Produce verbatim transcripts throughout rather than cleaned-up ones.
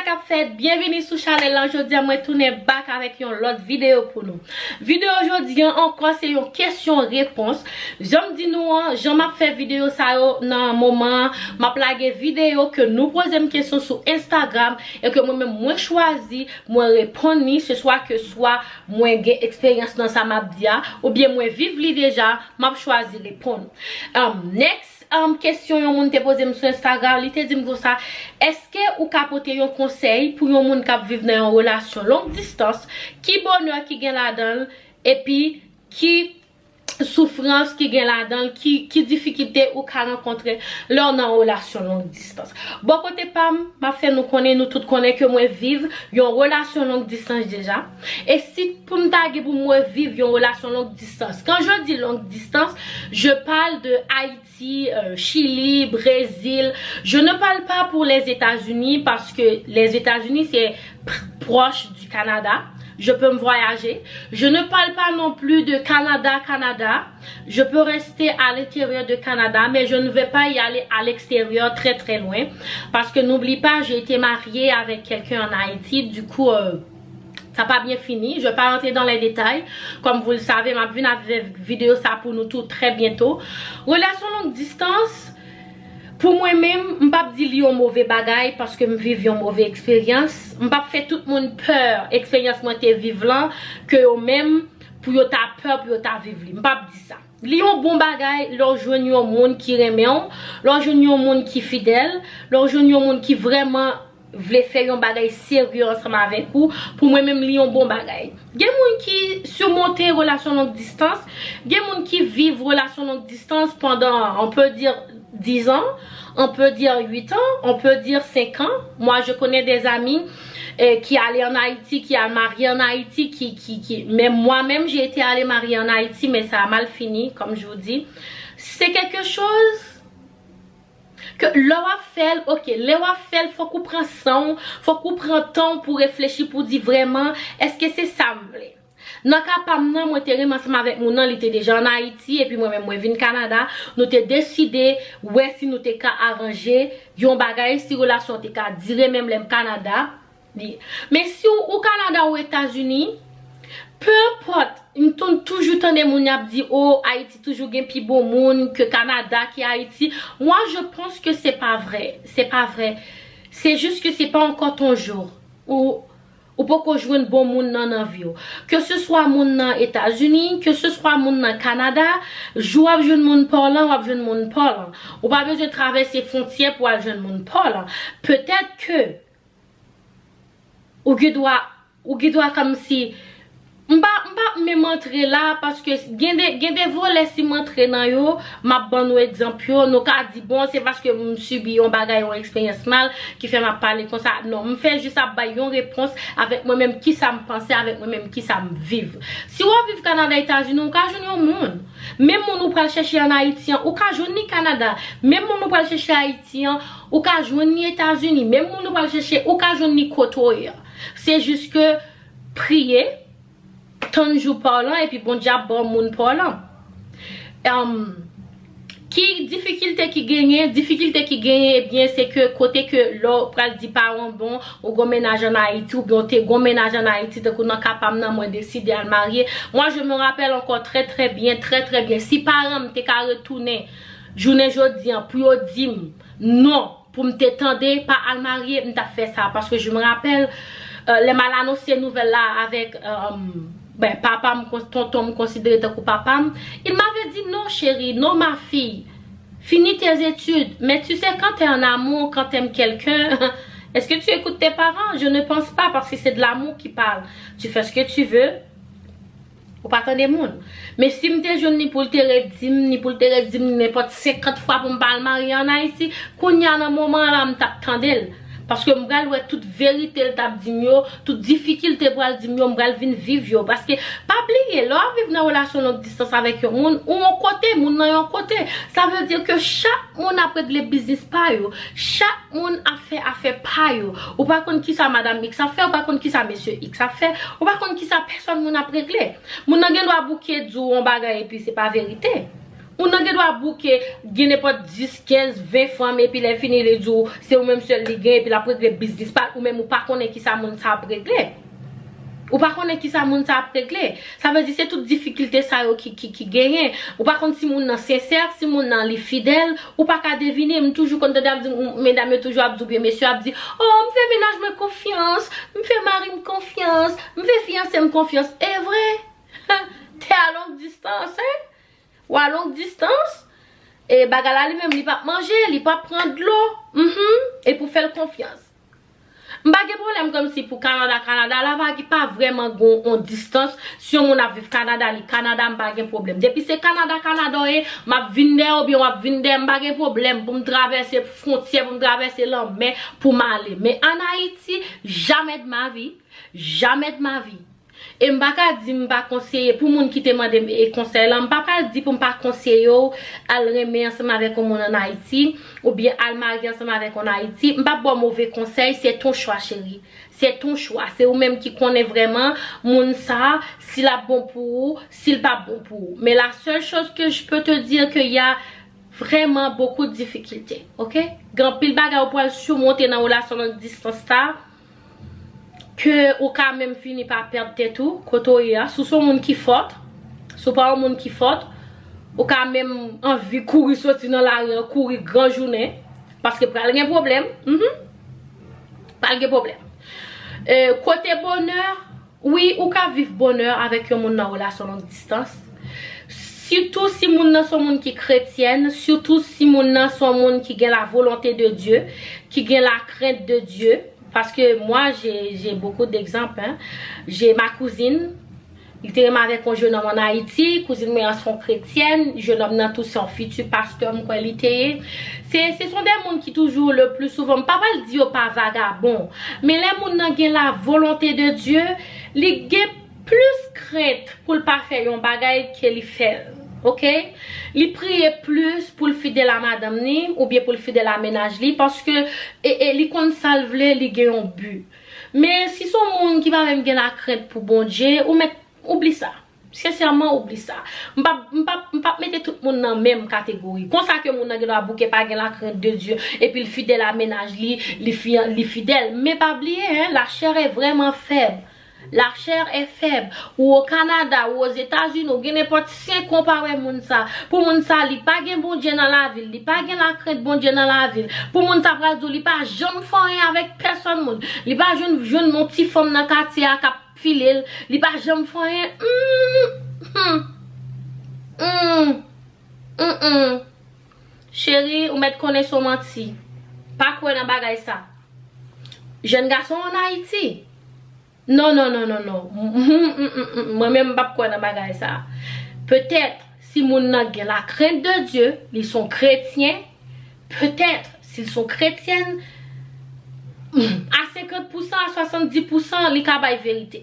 Sa k ap fèt, byenvini sou chanèl lan. Jodi a mwen tounen back avèk yon lòt videyo pou nou. Videyo jodi an ankò se yon kesyon repons. Jan m di nou an, jan m ap fè videyo sa yo nan moman an, m ap lage videyo ke nou poze m kesyon sou Instagram e ke mwen menm mwen chwazi mwen reponn li, se swa ke swa mwen gen eksperyans nan sa m ap di a, oubyen mwen viv li deja, m ap chwazi reponn. Um, next, um, kesyon yon moun te poze m sou Instagram, li te di m konsa, èske ou ka pote yon konsèy pou yon moun k ap viv nan yon relasyon long distans, ki bonè ki gen ladan l, epi ki soufrans ki gen ladan l, ki, ki difikilte ou ka rankontre lè w nan relasyon long distans. Bò kote pa m, m ap fè nou konnen, nou tout konnen ke mwen viv yon relasyon long distans deja. E si pou m ta gen pou mwen viv yon relasyon long distans, quand je dis longue distance, je parle de Haïti, euh, Chili, Brésil. Je ne parle pas pour les États-Unis parce que les États-Unis, c'est pr- proche du Canada. Je peux me voyager. Je ne parle pas non plus de Canada, Canada. Je peux rester à l'intérieur de Canada, mais je ne vais pas y aller à l'extérieur très très loin. Parce que n'oublie pas, j'ai été mariée avec quelqu'un en Haïti. Du coup, euh, ça n'a pas bien fini. Je ne vais pas rentrer dans les détails. Comme vous le savez, m ap vin avèk videyo sa pou nou tou très bientôt. Relasyon long distans, pou mwen menm, m p ap di li yon move bagay paske m viv yon move eksperyans. M p ap fè tout moun pè eksperyans mwen te viv lan, ke yo menm, pou yo ta pè, pou yo ta viv li. M p ap di sa. Li yon bon bagay lè w jwenn yon moun ki renmen w, lè w jwenn yon moun ki fidèl, lè w jwenn yon moun ki vrèman vle fè yon bagay serye ansanm avèk ou, pou mwen menm li yon bon bagay. Gen moun ki simonte relasyon long distans, gen moun ki viv relasyon long distans pandan, on peut dire, dix ans, on peut dire huit ans, on peut dire cinq ans. Moi, je connais des amis euh, qui allaient en Haïti, qui allaient marier en Haïti, qui, qui, qui... Mais moi-même, j'ai été allée marier en Haïti, mais ça a mal fini, comme je vous dis. C'est quelque chose ke lè w ap fè l, ok, lè w ap fè l, fòk ou pran san w, fòk ou pran tan w pou reflechi, pou di vrèman, èske se sa m vle? Nan ka pa m nan, mwen te renmen ansanm avèk moun nan, li te deja ann Ayiti, epi mwen menm mwen vin Kanada, nou te deside wè si nou te ka aranje yon bagay, si relasyon an te ka dire menm lè m Kanada. Li. Men si w, ou Kanada ou Etazini, peu importe, m tou, toujou tande moun y ap di, oh, Ayiti toujou gen pi bon moun ke Kanada, ke Ayiti. Moi, je pense que c'est pas vrai. C'est pas vrai. C'est juste que c'est pas encore ton jour. Ou, ou poko jwenn bon moun nan nan vi w. Ke se swa moun nan Etazini, ke se swa moun nan Kanada, jou w ap jwenn moun pa w lan, w ap jwenn moun pa w lan. Ou pa bezwen travèse fwontyè pou w al jwenn moun pa w lan. Petèt ke ou gen dwa, ou gen dwa kòmsi, m pa, m pa menm antre la, paske gen de, gen de volè, si m antre nan yo, m ap ban nou egzanp yo, nou ka di, bon, se paske m sibi yon bagay, yon eksperyans mal, ki fè m ap pale konsa. Non, m fè jis ap bay yon repons avèk mwen menm, kisa m panse, avèk mwen menm, kisa m viv. Si w ap viv Kanada, Etazini, ou ka jwenn yon moun. Menm moun ou pral chèche ann Ayiti an, ou ka jwenn li Kanada. Menm moun ou pral chèche Ayiti an, ou ka jwenn li Etazini. Menm moun ou pral chèche, ou ka jwenn li kote w ye a. Se jis ke priye, tann jou pa w lan, epi Bondye ap ba w moun pa w lan. Em, ki difikilte ki genyen? Difikilte ki genyen, ebyen, se ke kote ke lè w pral di paran w, bon, ou gon mennaj ann Ayiti, oubyen w te gon mennaj ann Ayiti, tankou nan ka pa m nan, mwen deside al marye. Moi, je me rappelle encore très, très bien, très, très bien. Si paran m te ka retounen jounen jodi an pou yo di m non, pou m te tande, pa al marye, m t ap fè sa. Paske je me rappelle, euh, lè m al anonse nouvèl la avèk, euh, ben, papa m, kon- tonton m konsidere tankou papa m, il m'avait dit, non, chérie, non, ma fille. Finis tes études. Mais tu sais, quand t'es en amour, quand t'aimes quelqu'un, est-ce que tu écoutes tes parents? Je ne pense pas, parce que c'est de l'amour qui parle. Tu fais ce que tu veux. Ou pa tande moun. Men si m te jwenn ni pou l te redi m, ni pou l te redi m nenpòt senkant fwa pou m pa al marye ann Ayiti, kounye a nan moman an la, m t ap tande l. Paske m pral wè tout verite l t ap di m yo, tout difikilte pral di m yo, m pral vin viv yo. Paske, pa bliye, lè w ap viv nan relasyon long distans avèk yon moun, ou yon kote, moun nan yon kote. Sa vle di ke chak moun ap regle biznis pa yo. Chak moun ap fè afè pa yo. Ou pa konn kisa madanm X ap fè, ou pa konn kisa mesye X ap fè, ou pa konn kisa pèsòn moun ap regle. Moun nan gen dwa bouke di w yon bagay epi se pa verite. Moun nan gen dwa bouke, gen nenpòt dis, kenz, ven fanm, epi lè fini, li di w se ou menm sèl li gen, epi l ap regle biznis pa l, ou menm ou pa konnen kisa moun sa ap regle. Ou pa konnen kisa moun sa ap regle. Sa vle di se tout difikilte sa yo ki, ki, ki genyen. Ou pa konn si moun nan sensè, si moun nan li fidèl, ou pa ka devine. M toujou konn tande ap di, m- medam yo toujou ap di, oubyen mesye ap di, oh, m fè mennaj mwen konfyans, m fè mari m konfyans, m fè fiyanse m konfyans. E vre? Te a long distans, hein? Ou a long distans, e bagay la li menm li p ap manje, li p ap pran dlo, mhm, e pou fè l konfyans. M pa gen pwoblèm kòmsi pou Kanada, Kanada la pa, pa vrèman gon on distans. Si yon moun ap viv Kanada, li Kanada, m pa gen pwoblèm. Depi se Kanada, Kanada w ye, m ap vin dèyè w oubyen w ap vin dèyè m, m pa gen pwoblèm pou m travèse fwontyè, pou m travèse lanmè pou m ale. Men ann Ayiti, jamais de ma vie, jamais de ma vie. E m pa ka di m pa konseye, pou moun ki te mande m e konsèy lan, m pa pral di pou m pa konseye w al renmen ansanm avèk yon moun ann Ayiti, oubyen al marye ansanm avèk yon Ayiti. M p ap ba w move konsèy, se ton chwa, cheri. Se ton chwa. Se ou menm ki konnen vrèman moun sa, si l ap bon pou ou, si l p ap bon pou ou. Men la seule chose que je peux te dire que y a vraiment beaucoup de difficultés, ok? Gen anpil bagay ou pral simonte nan relasyon long distans sa, ke ou ka menm fini pa pèd tèt ou, kote w ye a. Si w se yon moun ki fòt, si w pa yon moun ki fòt, ou ka menm anvi kouri soti nan lari an, kouri gran jounen, paske pral gen pwoblèm. Mhm. Pral gen pwoblèm. E, kote bonè, wi, ou ka viv bonè avèk yon moun nan relasyon long distans. Sitou si moun nan se yon moun ki kretyèn, sitou si moun nan se yon moun ki gen la volonté de Dieu, ki gen la crainte de Dieu. Paske mwa, j'ai, j'ai beaucoup d'exemples, hein. J'ai ma cousine, li te renmen avèk yon jenòm ann Ayiti, kouzin mwen an se yon kretyèn, jenòm nan tou se yon fiti pastè, m kwè li te ye. Se, se sont des moun ki toujou, le plus souvent, m pa pral di yo pa vagabon, men lè moun nan gen la volonté de Dieu, li gen plis krent pou l pa fè yon bagay ke li fè l. Ok? Li priye plis pou l fidèl a madanm li, oubyen pou l fidèl a mennaj li, paske, e, e, li konn sa l vle, li gen yon bi. Men si se yon moun ki pa menm gen lakrent pou Bondye, ou mèt oubli sa. Sensèman, oubli sa. M p ap, m p ap, m p ap mete tout moun nan menm kategori. Konsa ke moun nan gen dwa bouke pa gen lakrent de Dye, epi l fidèl a mennaj li, li fi-, li fidèl. Men pa bliye, hein, la chair est vraiment faible. La chair est faible. Ou o Kanada, ou Ozetazini, ou gen nenpòt senk an ou pa wè moun sa. Pou moun sa, li pa gen Bondye nan lavi l, li pa gen lakrent Bondye nan lavi l. Pou moun sa pral di w, li pa janm fè anyen avèk pèsòn moun. Li pa jwenn, jwenn yon ti fanm nan katye a k ap file l, li pa janm fè anyen. Hmm, hmm, hmm, hmm, hmm. Cheri, ou mèt konnen se w manti. Pa kwè nan bagay sa. Jèn gason ann Ayiti. Non, non, non, non, non. Mwen menm, m p ap kwè nan bagay sa. Petèt, si moun nan gen lakrent de Dye, li se yon kretyen, petèt, si l se yon kretyèn, a senkant pousan, a swasanndis pousan, li ka bay verite.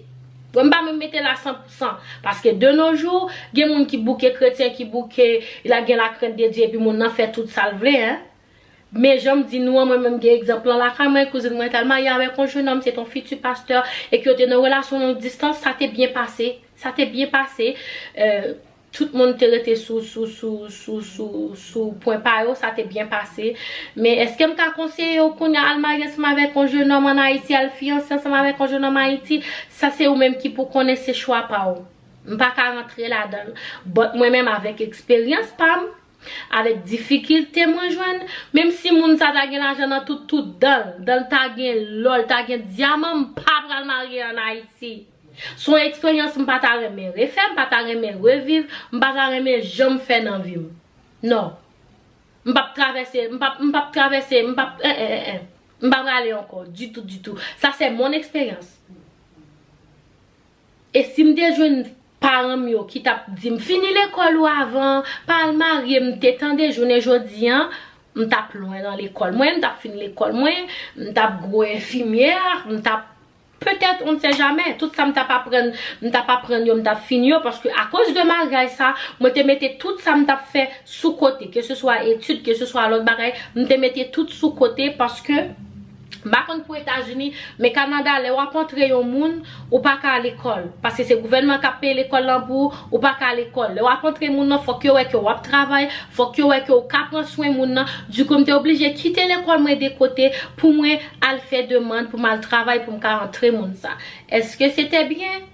Bon, m pa menm mete l a san pousan. Paske de nos jours, gen moun ki bouke, kretyen ki bouke, l a gen lakrent de Dye, epi moun nan fè tout sa l vle, hein. Men jan m di nou an, mwen menm gen egzanp lan lakay mwen, kouzin mwen t al marye avèk yon jenòm, se t on fiti pastè, e ke yo te nan relasyon long distans, sa te byen pase, sa te byen pase. Euh, tout moun te rete sou, sou, sou, sou, sou, sou pwen pa yo, sa te byen pase. Men èske m ka konseye w kounye a al marye ansanm avèk yon jenòm ann Ayiti, al fiyanse ansanm avèk yon jenòm Ayiti? Sa se ou menm ki pou konnen, se chwa pa w. M pa ka rantre ladan l. But mwen menm avèk eksperyans pa m, avèk difikilte mwen jwenn, menm si moun sa ta gen lajan nan tout, tout dan l, dan l ta gen lò, l ta gen dyaman, m pa pral marye ann Ayiti. Se yon eksperyans m pa ta renmen refè, m pa ta renmen reviv, m pa ta renmen janm fè nan vi m. Non. M p ap travèse, m p ap, m p ap travèse, m p ap, en, en, en, en. M pa prale ankò, ditou, ditou. Sa se mon eksperyans. E si m te jwenn paran m yo ki t ap di m, "Fini lekòl ou avan, pa al marye," m te tande jounen jodi an, m t ap lwen nan lekòl mwen, m t ap fin lekòl mwen, m t ap gwo enfimyè, m t ap, petèt, on ne sait jamais, tout sa m t ap aprann, m t ap aprann yo, m t ap fin yo, paske akoz de maryaj sa, mwen te mete tout sa m t ap fè sou kote, ke se swa etid, ke se swa lòt bagay, m te mete tout sou kote, paske M pa konn pou Etazini, men Kanada, lè w ap antre yon moun, ou pa ka al lekòl. Paske se gouvènman k ap peye lekòl lan pou ou, ou pa ka al lekòl. Lè w ap antre moun nan, fòk yo wè ke w ap travay, fòk yo wè ke w ka pran swen moun nan. Dikou, m te oblije kite lekòl mwen de kote pou mwen al fè demann, pou m al travay, pou m ka antre moun sa. Èske se te byen?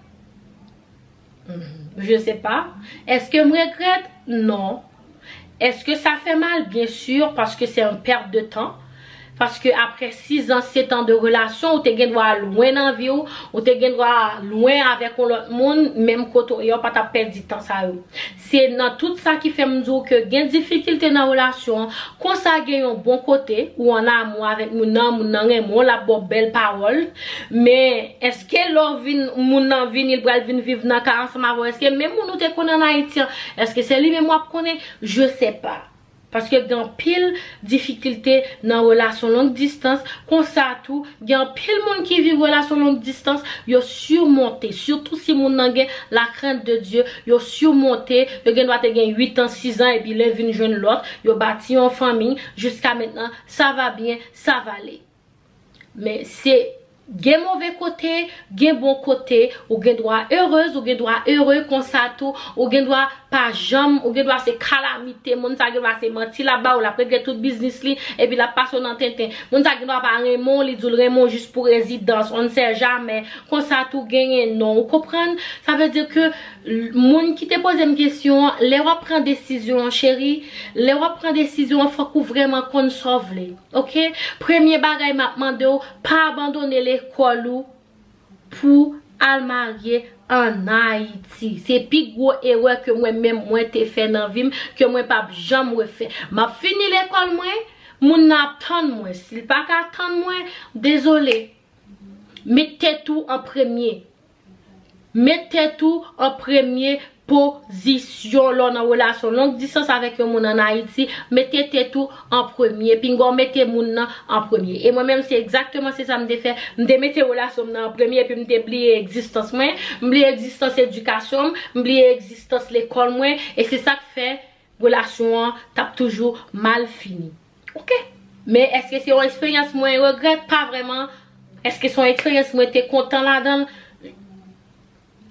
Je sais pas. Èske m regrèt? Non. Èske sa fè mal? Byen si, paske se yon pèt de tan. Paske apre sis an, sèt an de relasyon, ou te gen dwa lwen nan vi w, ou te gen dwa lwen avèk yon lòt moun, menm kote w ye, w pa t ap pèdi tan sa yo. Se nan tout sa ki fè m di w ke gen difikilte nan relasyon an, konsa gen yon bon kote, ou an amou avèk moun nan, moun nan renmen w, l ap ba w bèl pawòl, men èske lè w vin, moun nan vini, l pral vin viv nan kay ansanm avè w, èske menm moun ou te konnen ann Ayiti an, èske se li menm w ap konnen? Je sais pas. Paske gen anpil difikilte nan relasyon long distans. Konsa tou, gen anpil moun ki viv relasyon long distans, yo simonte, sitou si moun nan gen la crainte de Dieu, yo simonte, yo gen dwa te gen uit an, sis an, epi lè vin jwenn lòt, yo bati yon fanmi, jiska mentnan, ça va bien, ça va aller. Men se gen move kote, gen bon kote, ou gen dwa erez, ou gen dwa ere konsa tou, ou gen dwa pa janm, ou gen dwa se kalamite, moun sa gen dwa se manti l ap ba w, l ap regle tout biznis li, epi l ap pase w nan tenten. Moun sa gen dwa pa renmen w, li di w l renmen w jis pou rezidans, on ne sait jamais, konsa tou genyen non, ou konprann? Sa vle di ke l-, moun ki te poze m kesyon an, lè w ap pran desizyon an, cheri, lè w ap pran desizyon an, fòk ou vrèman konn sa w vle. Ok? Premye bagay m ap mande w, pa abandone lekòl ou pou al marye ann Ayiti. Se pi gwo erè ke mwen menm mwen te fè nan vi m, ke mwen p ap janm refè. M ap fini lekòl mwen, moun nan ap tann mwen. Si l pa ka tann mwen, dezole. Met tèt ou an premye. Met tèt ou an premye pozisyon lè w nan relasyon long distans avèk yon moun ann Ayiti. Mete tèt ou an premye. Pinga w mete moun nan an premye. E mwen menm, se egzakteman se sa m te fè. M te mete relasyon m nan an premye, epi m te bliye egzistans mwen. M bliye egzistans edikasyon m. M bliye egzistans lekòl mwen. E se sa k fè relasyon an t ap toujou mal fini. Ok. Men èske se yon eksperyans mwen regrèt? Pa vrèman. Èske se yon eksperyans mwen te kontan ladan l?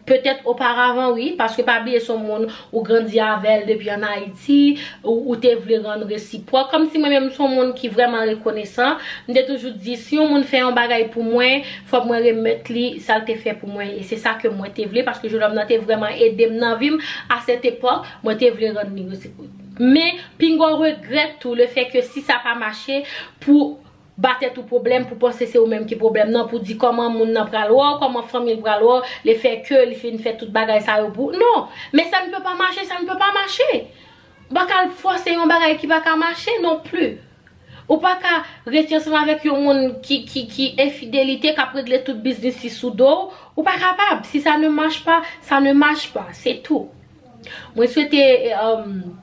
Petèt oparavan, wi, paske pa bliye se yon moun ou grandi avè l depi ann Ayiti, ou, ou te vle rann resipwòk. Kòmsi mwen menm se yon moun ki vrèman rekonesan. M te toujou di, si yon moun fè yon bagay pou mwen, fòk mwen remèt li sa l te fè pou mwen. E se sa ke mwen te vle, paske jennonm nan te vrèman ede m nan vi m a sèt epòk, mwen te vle rann li resipwòk. Men, pinga w regrèt tou, lefètke si sa pa mache, pou ba tèt ou pwoblèm, pou panse se ou menm ki pwoblèm nan, pou di kòman moun nan pral wè w, kòman fanmi l pral wè w, lefètke li fin fè tout bagay sa yo pou ou. Non! Mais ça ne peut pas marcher, ça ne peut pas marcher. Ou pa ka al fòse yon bagay ki pa ka mache non pli. Ou pa ka rete ansanm avèk yon moun ki, ki, ki enfidelite, k ap regle tout biznis li sou do w. Ou pa kapab. Si ça ne marche pas, ça ne marche pas. C'est tout. Mwen swete, um,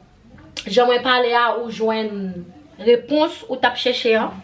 jan mwen pale a, ou jwenn repons ou t ap chèche an.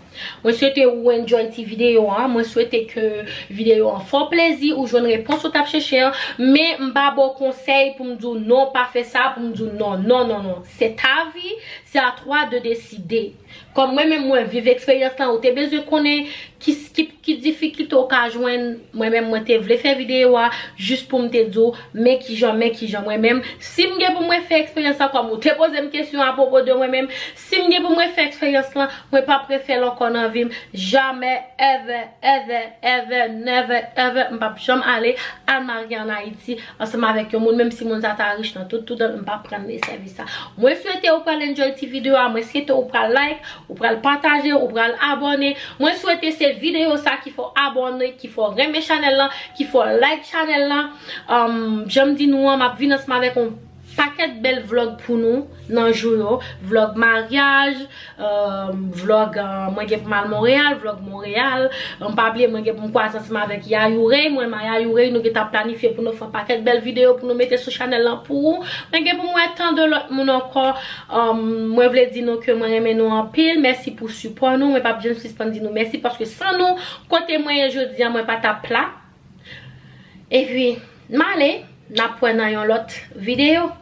Mwen swete ou enjoy ti videyo an. Mwen swete ke videyo an fè w plezi, ou jwenn repons ou t ap chèche an. Men m pa ba w konsèy pou m di w non, pa fè sa, pou m di w non, non, non, non. C'est ta vie, c'est à toi de décider. Kòm mwen menm mwen viv eksperyans lan, ou te bezwen konnen ki, ki, ki difikilte w ka jwenn. Mwen menm mwen te vle fè videyo a jis pou m te di w, men kijan, men kijan mwen menm. Si m gen pou mwen fè eksperyans lan, kòm ou te poze m kesyon apwopo de mwen menm, si m gen pou mwen fè eksperyans lan, mwen p ap refè l ankò nan vi m. Jamè, ever, ever, ever, never, ever, m p ap janm ale al marye ann Ayiti ansanm avèk yon moun, menm si moun sa ta rich nan tout, tout, m p ap pran l nan sèvis sa. Mwen swete ou pral enjoy ti videyo a, mwen swete ou pral like, ou pral pataje, ou pral abòne. Mwen swete se videyo sa ki fè w abòne, ki fè w renmen chanèl lan, ki fè w like chanèl lan. Um, jan m di nou an, m ap vin ansanm avèk yon pakèt bèl vlog pou nou nan jou yo. Vlog maryaj, um, vlog, uh, mwen gen pou m al Monreyal, vlog Monreyal. Um, pa bliye, mwen gen pou m kwaze ansanm avèk Yayou Rey. Mwen, ma Yayou Rey, nou gentan planifye pou nou fè yon pakèt bèl videyo pou nou mete sou chanèl lan pou ou. Mwen gen pou m wè tan de lòt moun ankò. Um, mwen vle di nou ke mwen renmen nou anpil. Mèsi pou sipò nou. Mwen p ap janm sispann di nou mèsi paske san nou, kote mwen ye jodi a, mwen pa t ap la. Epi, m ale, n ap wè nan yon lòt videyo.